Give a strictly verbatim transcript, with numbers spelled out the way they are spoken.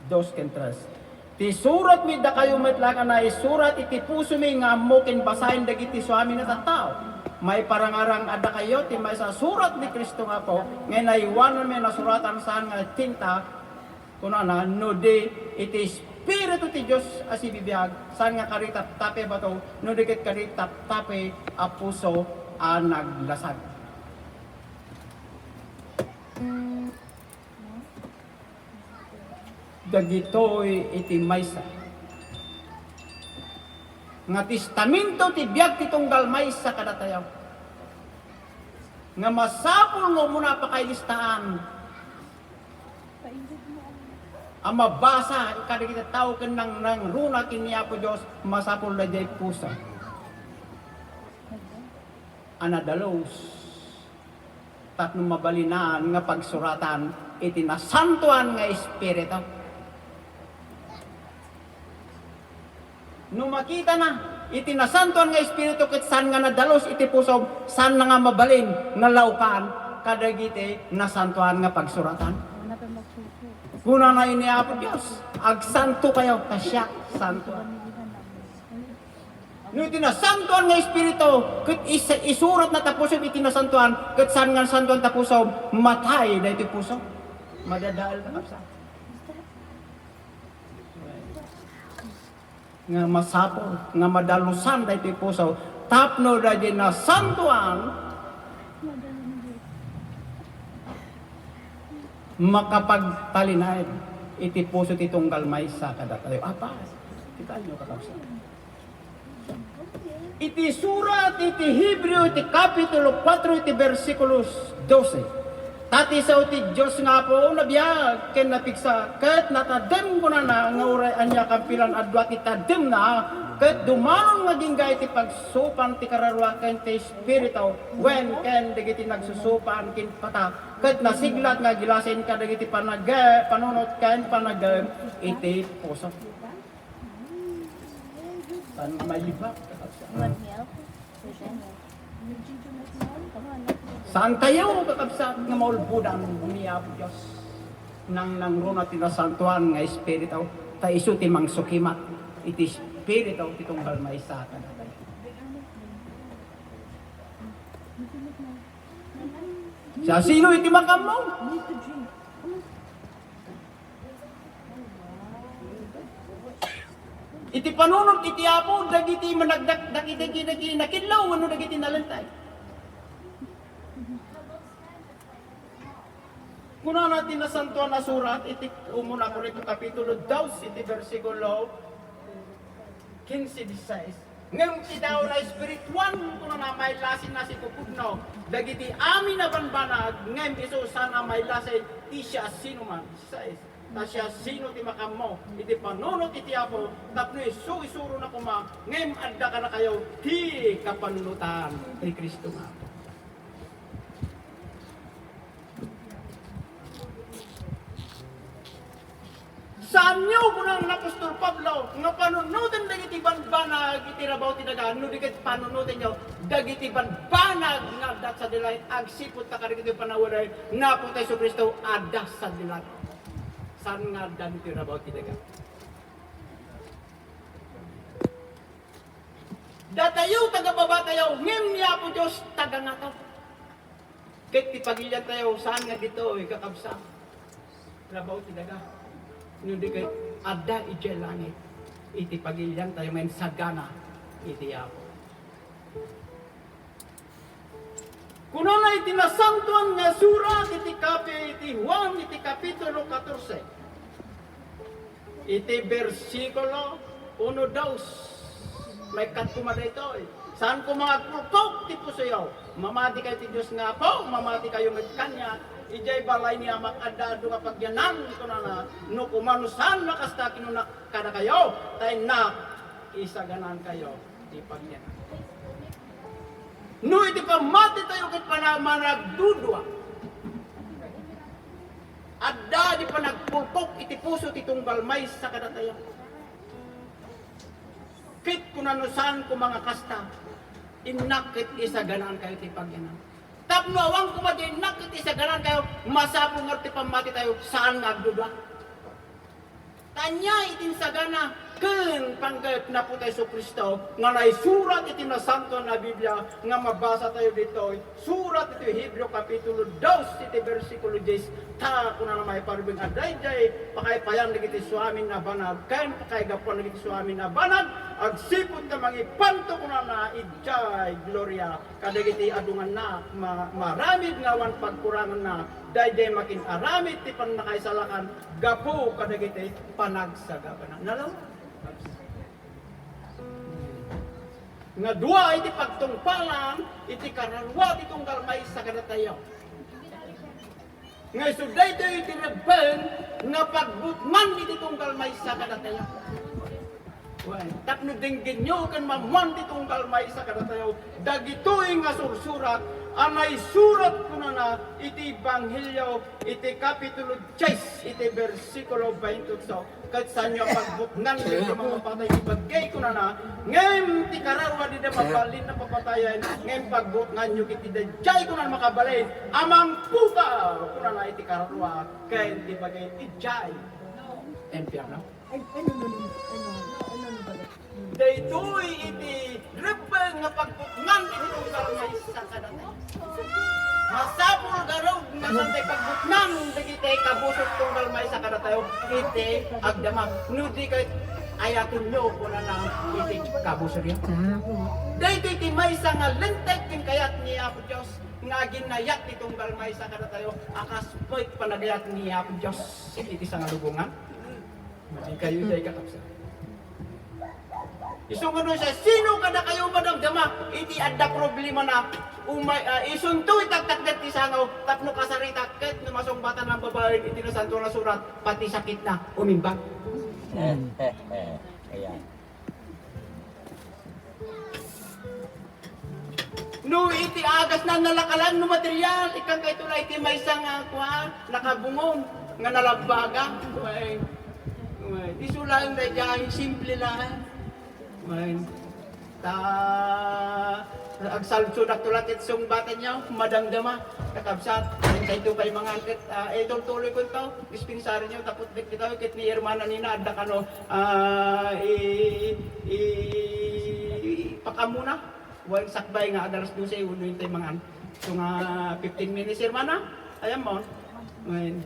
Dos ken tres. Ti suratmi dakayo met la nga naisurat iti pusomi nga ammo ken basaen dagiti suamin a tattao. Maiparangarang a dakayo ti maysa a surat ni Cristo nga Apo nga inaywananmi a nasuratan saan nga tinta, kunana, no di iti Espiritu ti Dios a sibibiag, saan nga kadi taptapi a bato, no di ket kadi taptapi a puso a naglasag. Dagitoy iti maysa nga testamento ti biag ti tunggal maysa kadatayo, nga masapul nga umuna a pakailistaan a mabasa kadagiti tao ken nang-, nangruna ken ni Apo Dios, masapul daydiay puso a nadalus tapno mabalinan nga pagsuratan iti Nasantoan nga Espiritu. No makitana iti Nasantoan nga Espiritu ket saan nga nadalus iti pusom, saan na nga mabalin nga laokan kadagiti nasantoan nga pagsuratan. Kunana ni Apo Dios, "Agsantokayo, ta siak santo." No iti Nasantoan nga Espiritu, ket is-, isuratna ta pusom iti nasantoan, ket saan nga nasantoan ta pusom, matay daytoy puso. Madadael ta, kabsat. Nga masapul, nga madalusan daytoy puso, tapno daydi nasantoan, makapagtalinaed iti puso ti tunggal maysa kadatayo. Apay, kitaenyo, kakabsat. Iti surat iti Hebreo iti Kapitulo kuatro iti bersikulo dose, "Ta ti sao ti Dios nga Apo nabiag ken napigsa, ket natadem kunana nga uray ania kampilan a dua ti tademna, ket dumanon nga agingga iti pagsupan ti kararua ken ti Espiritu, wen ken dagiti nagsusupan ken pata, ket nasiglat nga agilasin kadagiti panage-, panunot ken panagem iti puso." Saan nga mailibak, kakabsat. Saan tayo, kakabsat, nga maulbodan ni Apo Dios? Nang nangruna ti Nasantoan nga Espiritu, ta isu ti mangsukimat iti Espiritu ti tunggal maysa kadatayo. Siasino iti makaammo? Iti panunot iti Apo, dagiti managdakdak iti, iti, iti nakidlaw wenno dagiti nalinteg. Kunana ti Nasantoan a Surat iti umuna Corinto Kapitulo dos iti bersikulo kinse, disisais. Ngem ti daona espirituan, kunana, mailasin a sipupudno dagiti amin a banbanag, ngem isu saan a mailasin ti siasinoman. Sais, ta siasino ti makaammo iti panunot iti Apo, tapno isu-isurona koma, ngem adda kadakayo ti kapanunotan ni Cristo nga Apo. Saanyo, kuna ni apostol Pablo, nga panunoten dagiti banbanag iti rabaw ti daga, no di ket panunotenyo dagiti banbanag nga adda sadi langit, agsipud ta kadagiti panawen ni Apo Jesu-Cristo adda sadi langit. Saan nga adda ditoy rabaw ti daga? Datayo, taga-babatayo, ngem ni Apo Dios, taga-ngataw. Ket ti pagiliantayo, saan nga ditoy, kakabsat, rabaw ti daga. No di ket adda idiay langit, iti pagiliantayo, ngem sagana iti Apo. Kunana iti Nasantoan nga Surat iti kapi-, iti Juan iti Kapitulo katorse, iti bersikulo uno, dos. Maikkat koma daytoy. Saan koma nga agpulkop ti pusoyo. Mamati kayo ti Dios nga Apo, mamati kayo met kaniak. Idiay balay ni Amak adda adu nga pagyanan, kunana, no koma no saan a kasta, kinunak kadakayo, ta innak, isaganankayo ti pagyanan. No iti pammatitayo ket pana-, managdudua, adda di panagpulkop iti puso ti tunggal maysa kadatayo. Ket kuna no saan koma nga kasta, innak ket isaganankayo ti pagyanan. Tapno awan koma di innak ket isaganankayo, masapul nga ti pammatitayo, saan nga agdudua. Ania iti insagana ken panggep ni Apo Jesu-Cristo nga naisurat iti Nasantoan a Biblia nga mabasa tayo ditoy, surat iti Hebreo Kapitulo dos iti bersikulo dies, ta kunana maiparuben a daydiay pakaipayan dagiti suamin a banag ken pakaigapuan dagiti suamin a banag, agsipud ta mangipanto kunana idiay gloria kadagiti adu nga na-, ma-, maaramid nga awan pagkuranganna, daydiay makin-aramid ti pannakaisalakan gapu kadagiti panagsagabana. Nalaw? Nga dua iti pagtungpalan iti kararua ti tunggal maysa kadatayo. Nga isu daytoy iti rebbeng nga pagbutngan iti tunggal maysa kadatayo. Wen, tapno denggenyo ken maammuan ti tunggal maysa kadatayo, dagitoy nga sursurat a naisurat kunana iti Ebanghelio iti Kapitulo dies iti bersikulo twenty-eight, ket saanyo a pagbutngan dagiti mamapatay iti bagay kunana, ngem ti kararua dida mabalin a papatayen, ngem pagbutnganyo iti daydiay kunana makabalin a mangpukaw kunana iti kararua ken ti bagay idiay impierno. Ay, ay, no, no, no, ay, no, ay, no, no, bala. Daytoy iti rebbeng nga pagbutngan iti tunggal maysa kadatayo. Masapul garud nga saan ti pagbutngan dagiti kabusor tunggal maysa kadatayo iti agdama. No di ket ayatenyo kunana iti kabusoryo. Daytoy ti maysa nga linteg ken kayat ni Apo Dios nga aginayat ti tunggal maysa kadatayo a kas met panagayat ni Apo Dios iti sangalubongan. Madi kayo, day kakabsat. Isu nga no siasino kadakayo madamdama iti adda problemana, umay, ah, isunto itaktakder ti sangaw tapno kasarita ket no masungbatan a babaen iti Nasantoan a Surat, pati sakitna, umimbag. Ayan. No iti agasna, nalakalan no material, ikkan kayto la iti maysa nga, kuan, nakabungong, nga nalabbaga. Wen, wen. Isu laeng daydiay, simple laeng. Wen. Ta, agsalsodakto la ket sungbatanyo, madamdama, kakabsat, wen, kayto pay mangan ket, ah, itultuloy ko to, dispensaryo, tapos dagitoy ket ni hermana Nina, adda kano, ah, i-, i-, ipakaamuna. Wen, sakbay nga adalas dose, uno intay mangan. So nga fifteen minutes, hermana. Ayan mo. Wen.